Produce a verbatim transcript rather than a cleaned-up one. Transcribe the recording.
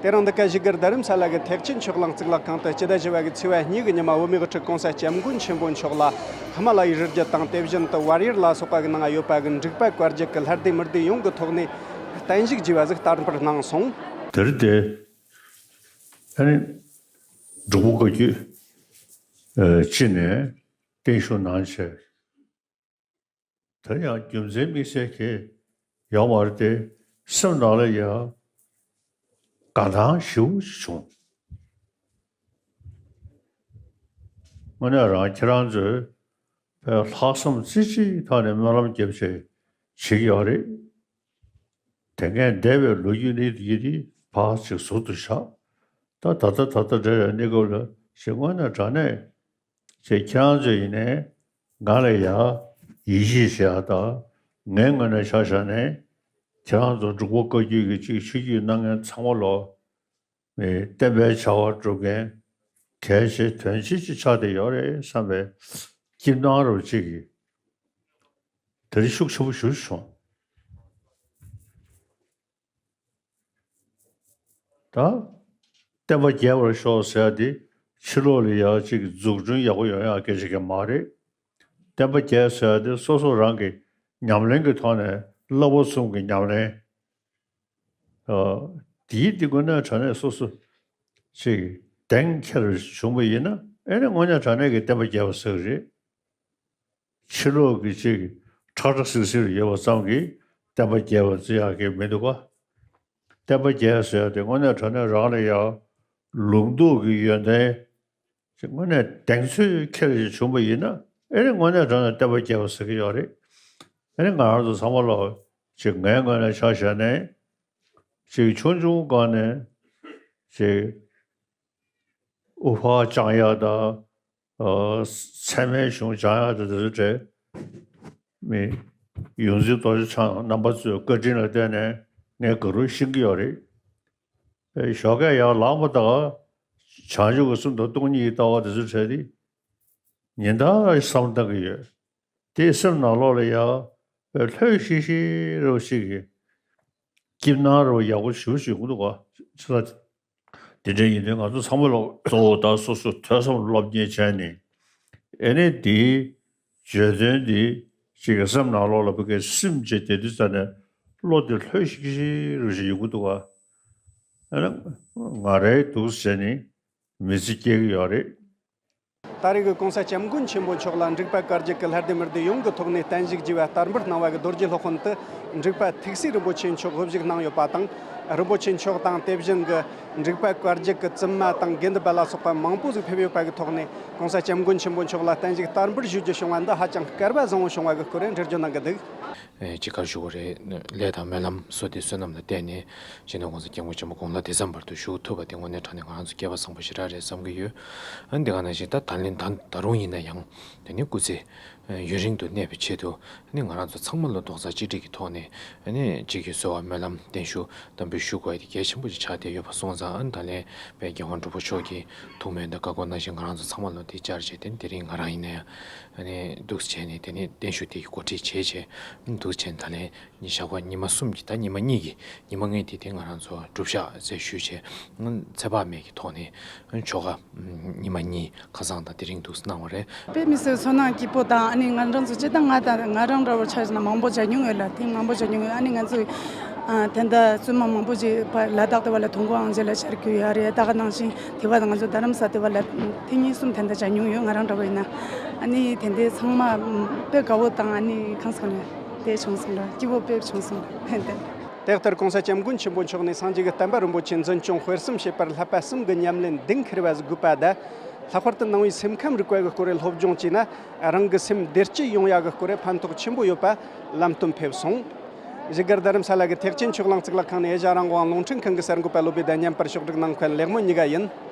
དེ་རིང་འདི་ག་བཞུགས་སྒར་རྡ་རམ་ས་ལ་གི་ཐེག་ཆེན་ཆོས་གླིང་གཙུག་ལག་ཁང་དུ་སྤྱི་ཟླ་བཞི་པ་གི་ཚེས་པ་གཉིས་ཀྱི་ཉི་མ་བོད་མིའི་དབུ་ཁྲིད་༸གོང་ས་༸སྐྱབས་མགོན་ཆེན་པོ་མཆོག་ལ་ཧི་མ་ལ་ཡའི་རི་རྒྱུད་དང་དེ་བཞིན་དུ་ཝཱར་ཡར་ལ་སོགས་པ་གི་ནང་ཡོད་པ་གི་འབྲུག་པ་བཀའ་བརྒྱུད་ཀྱི་ལྷ་སྡེ་མི་སྡེ་ཡོངས་ཀྱི་ཐོག་ནས་བརྟན་བཞུགས་བགྱིས་པ་ཟིག་བསྟར་འཕུར་གནང་སོང་། དེར་དེ་ཨ་ནི་འབྲུག་པ་བཀའ་བརྒྱུད་ཨ་སྤྱི་ནས་བརྟན་བཞུགས་གནང་བྱས། དེ་ཡང་རྒྱུ་མཚན་དམིགས་བསལ་གྱི་ཡོད་མ་རེད་དེ། སེམས་ནང་ལ་ཡང་དགའ་སྣང་ཞེ་པོ་ཅིག་བྱུང་། དངོས་གནས་རང་ཁྱེད་རང་ཚོས་ལྷག་བསམ་རྩེ་གཅིག་ཐོག་ནས་སྨོན་ལམ་བརྒྱབ་བྱས་བྱེད་ཀྱི་ཡོད་རེད། དེ་སྔའི་འདས་པའི་ལོ་རྒྱུས་ནི་ཡིན་དེ་ཕར་ཅིག་ཟུར་དུ་བཞག་ད་ད་ལྟ་ད་ལྟ་འབྲེལ་བའི་གནས་སྐབས་ལ་ཞིག་དངོས་གནས་དྲང་གནས་ཅེས་ཁྱེད་རང་ཚོ་ཡིན་ནའི་ང་ལ་ཡ་ཡིད་ཆེས་བྱེད་ཡ་དང་། ངའི་ངོས་ནས་ཆ་བཞག་ནས་ཁྱེད་རང་ཚོ་འབྲུག་པ་བཀའ་བརྒྱུད་ཀྱི་ཅིག་ཆོས་བརྒྱུད་གནང་མཁན་ཚང་མ་ལོ་བསྟན་པའི་བྱ་བ་སྒྲུབ་མཁན་གལ་ཆེ་དོན་ཆེ་ཅིག་ཆགས་བསྡད་ཡོད་རེད་བསམ་པའི་སྐྱིད་སྣང་རུ་ཅིག་གིས་དེ་རིང་ཤུགས་ཆེན་པོ་ཞེ་པོ་བྱུང་། ད་བསྟན་པ་རྒྱས་པར་ཤོག་ཟེར་ཡ་དེ་ཕྱི་ལོགས་ལ་ཡ་གཅིག་འཛུགས་སྐྲུན་ཡག་པོ་ཡོང་ཡ་སྐད་ཆ་གང་ཡང་མ་རེད། བསྟན་པ་རྒྱས་ཟེར་ཡ་དེ་སོ་སོ་རང་གི་ཉམས་ལེན་གྱི་ཐོག་ནས་བསླབ་པ་གསུམ་གྱི་ཉམས་ལེན། ཨ། དེའི་དེ་དངོས་གནས་དྲང་གནས་སོ་སོ་ཅིག་གདེང་འཁེལ་བྱུང་བ་ཡིན་ན་ཨེ་ནི་དངོས་གནས་དྲང་གནས་ཀྱི་བསྟན་པ་རྒྱས་པ་ཟེར་གི་རེད། ཕྱི་ལོགས་ཀྱི་ཅིག་ཁྲག་ཁྲག་སིལ་སིལ་ཡོད་པ་ཙམ་གྱིས་བསྟན་པ་རྒྱས་པ་བརྩི་ཡག་གི་མི་འདུག་ག་བསྟན་པ་རྒྱས་ཟེར་ཡག་དེ་དངོས་གནས་དྲང་གནས་རང་ལ་ཡང་ལུང་རྟོགས་ཀྱི་ཡོན་ཏན་ཅིག་དངོས་གནས་གདེང་ཚོད་འཁེལ་ཞིག་བྱུང་བ་ཡིན་ན་ཨེ་ནི་དངོས་གནས་དྲང་གནས་བསྟན་པ་རྒྱས་པ་ཟེར་གྱི་ཡོད་རེད། ཨེ་ནི་ང་རང་ཚོ་ཚང་མ་ལོ་ཅིག་ངའི་ངོས་ནས་ཆ་བཞག་ནས་ཅིག་ཆུང་ཆུང་སྒང་ནས་ཅིག་དབུ་ཕར་བཅང་ཡག་དང་། ཨ། ཚད་མའི་གཞུང་སྦྱང་ཡག་དང་དེ་ཚོའི་གྲས། མི་ཡོངས་འཛིན་རྡོ་རྗེ་འཆང་རྣམ་པ་ཚོའི་བཀའ་དྲིན་ལ་བརྟེན་ནས་ངས་དགའ་རབ་ཤེས་ཀྱི་ཡོད་རེད། ཨེ། ཞོགས་ཀས་ཡར་ལངས་པ་དང་བྱང་ཆུབ་ཀྱི་སེམས་དང་སྟོང་ཉིད་ཀྱི་ལྟ་བ་དེ་ཚོའི་གྲས་དེ་ཉིན་ལྟར་བསམ་བཏང་གི་ཡོད། དེས་སེམས་ནང་ལོགས་ལ་ཡང་ལྷོད་ཤིག་ཤིག་རོ་ཞིག་གི་སྐྱིད་སྣང་རོ་ཡག་པོ་ཞུ་ཞུ་གི་འདུག་ག་ཆི་ལ། དེ་འདྲ་ཡིན་དུས་ང་ཚོ་ཚང་མ་ལོ་གཙོ་བོ་ད་སོ་སོ་ཐོས་བསམ་སློབ་གཉེར་བྱས་ནས་ཨེ་ནས་དེའི་བརྗོད་དོན་འདི་ཅིག་གི་སེམས་ནང་ལོགས་ལ་བུ་གའི་སིམ་བྱས་དེ་དུས་ཙ་ནས་བློ་དེ་ལྷོད་ཤིག་ཤིག་རོ་ཞིག་ཡོང་གི་འདུག་ག་ཨེ་ན་ང་རའི་འདུག་བྱས་ནས་མི་ཚེ་སྐྱེལ་གི་ཡོད་རེད། ད་རེས་ཀྱི་༸གོང་ས་༸སྐྱབས་མགོན་ཆེན་པོ་མཆོག་ལ་འབྲུག་པ་བཀའ་བརྒྱུད་ཀྱི་ལྷ་སྡེ་མི་སྡེ་ཡོངས་ཀྱི་ཐོག་ནས་བརྟན་བཞུགས་བགྱིས་པ་བསྟར་འབུལ་གནང་བ་གི་རྡོ་རྗེ་སློབ་དཔོན་དུ་འབྲུག་པ་ཐུགས་སྲས་རིན་པོ་ཆེ་མཆོག་དབུ་བཞུགས་གནང་ཡོད་པ་དང་། རིན་པོ་ཆེ་མཆོག་དང་དེ་བཞིན་གྱི་འབྲུག་པ་བཀའ་བརྒྱུད་ཀྱི་བཙུན་མ་དང་དགེ་འདུན་པ་ལ་སོགས་པ་མང་པོ་ཟིག་ཕེབས་ཡོད་པ་གི་ཐོག་ནས་༸གོང་ས་༸སྐྱབས་མགོན་ཆེན་པོ་མཆོག་ལ་བརྟན་བཞུགས་བསྟར་འབུལ་ཞུ་རྒྱུ་བྱུང་བ་འདི་ཧ་ཅང་སྐལ་བ་བཟང་བོ་བྱུང་བ་གི་སྐོར་རེ་འགྲེལ་བརྗོད་གནང་གི་འདུག་ཨེ། ཅི་ག་ཞུ་དགོས་རེད། ལས་དང་སྨོན་ལམ་བསོད་བདེ་བསོད་ནམས་ལ་བརྟེན་ནས་སྤྱི་ནོར་༸གོང་ས་༸སྐྱབས་མགོན་ཆེན་པོ་དགུང་ལོ་བདེ་འཇགས་བར་དུ་བཞུགས་ཐུབ་པ་དེ་དངོས་གནས་དྲང་གནས་ང་རང་ཚོ་སྐལ་བ་བཟང་པོ་ཞེ་དྲག་རེད་བསམ་གྱི་ཡོད། ཨ་ནི་དེ་ག་ནང་བཞིན་ད་ད་ལན་ད་ད་རུང་ཡིན་ན་ཡང་དེ་ནི་སྐུ་ཚེ་ཡུན་རིང་དུ་གནས་པའི་ཆེད་དུ་ཨ་ནི་ང་རང་ཚོ་ཚང་མ་ལ་རྡོག་རྩ་གཅིག་སྒྲིལ་གྱི་ཐོག་ནས་ཨ་ནི་གཅིག་གིས་གསོལ་བ་སྨོན་ལམ་བརྟན་བཞུགས་དམ་འབུལ་ཞུ་དགོས་ཡ་དེ་གལ་ཆེན་པོ་ཞིག་ཆགས་བསྡད་ཡོད་པ་སོང་ཙང་། ཨ་ནི་ད་ལན་དཔལ་རྒྱལ་དབང་འབྲུག་པ་མཆོག་གི་ཐུགས་སྨོན་དང་བཀའ་བསྒོ་ནང་བཞིན་ང་རང་ཚོ་ཚང་མ་ལ་དེ་བཅར་བྱས་ཏེ་དེ་རིང་ང་རང་ཡིན་ན་ཡང་། ཨ་ནི་འདུག་བྱས་ནས་དེ་ནས་བརྟན་བཞུགས་དེ་གི་གོ་སྒྲིག་བྱས་བྱས་འདུག་བྱས་ད་ལན་ཉི་ཞག་པ་ཉི་མ་གསུམ་གྱི་ད་ཉི་མ་གཉིས་ཀྱི་ཉི་མ་ལྔའི་དེ་དེ་ང་རང་ཚོ་སྒྲུབ་ཞག་ཟེར་ཞུས་བྱས་ཚེ་དཔག་མེད་ཀྱི་ཐོག་ནས་ཆོ་ག་ཉི་མ་གཉིས་ཁ་སང་དང་དེ་རིང་འདུག་གནང་བ་རེད། དཔེ་མི་སྲིད་ཚོར་སྣང་སྐྱིད་པོ་དང་ཨ་ནི་ང་རང་ཚོ་སྤྱིར་བཏང་ང་དང་ང་རང་འདྲ་བོ་ཆ་བཞག་ན་མང་པོ་མཇལ་མྱོང་ཡོད་ལ་དེ་མང་པོ་མཇལ་མྱོང་ཡོད། ཨ་ནི་ང་ཚོ་ད་ལྟ་བཙུན་མ་མང་པོ་ཅིག་ཕར་ལ་དྭགས་དེ་བ་ལ་དུང་དཀར་དབང་ཆེན་ལ་བཅར་རྒྱུ་ཡོད་རེད། ད་ག་ནང་བཞིན་དེ་བ་དང་ང་ཚོ་རྡ་རམ་ས་དེ་བ་ལ་ཐེངས་གཉིས་གསུམ་དེ་འདྲ་མཇལ་མྱོང་ཡོད། ང་རང་འདྲ་བོ་ཡིན་ན་ཨ་ནི་དེ་འདྲའི་ཚང་མ་དཔེ་དགའ་བོ་དང་ཨ་ནི་གང་ཟེར་ན་དེ་བྱུང་སོང་ར་སྐྱིད་པོ་དཔེ་བྱུང་སོང་དེ་འདྲ། དེ་ལྟར་༸གོང་ས་༸སྐྱབས་མགོན་ཆེན་པོ་མཆོག་ནས་སངས་རྒྱས་ཀྱི་བསྟན་པ་རིན་པོ་ཆེ་འཛིན་སྐྱོང་སྤེལ་གསུམ་བྱེད་པར་བསླབ་པ་གསུམ་གྱི་ཉམས་ལེན་གདེང་འཁེལ་བ་ཟིག་དགོས་པ་དང་། ལྷག་པར་དུ་ནང་པའི་སེམས་ཁམས་རིག་པ་གི་སྐོར་རེ་སློབ་སྦྱོང་བྱས་ན་རང་གི་སེམས་བདེ་སྐྱིད་ཡོང་ཡག་གི་སྐོར་རེ་ཕན་ཐོགས་ཆེན་པོ་ཡོད་པ་ལམ་སྟོན་ཕེབས་སོང་། བཞུགས་སྒར་རྡ་རམ་ས་ལ་གི་ཐེག་ཆེན་ཆོས་གླིང་གཙུག་ལག་ཁང་ནས་ཨེ་ཤ་ཡ་རང་དབང་རླུང་འཕྲིན་ཁང་གི་གསར་འགོད་པ་བློ་བདེ་དང་མཉམ་པར་ཕྱོགས་སྒྲིག་གནང་མཁན་ལེགས་སྨོན་གཉིས་ཀ་ཡིན།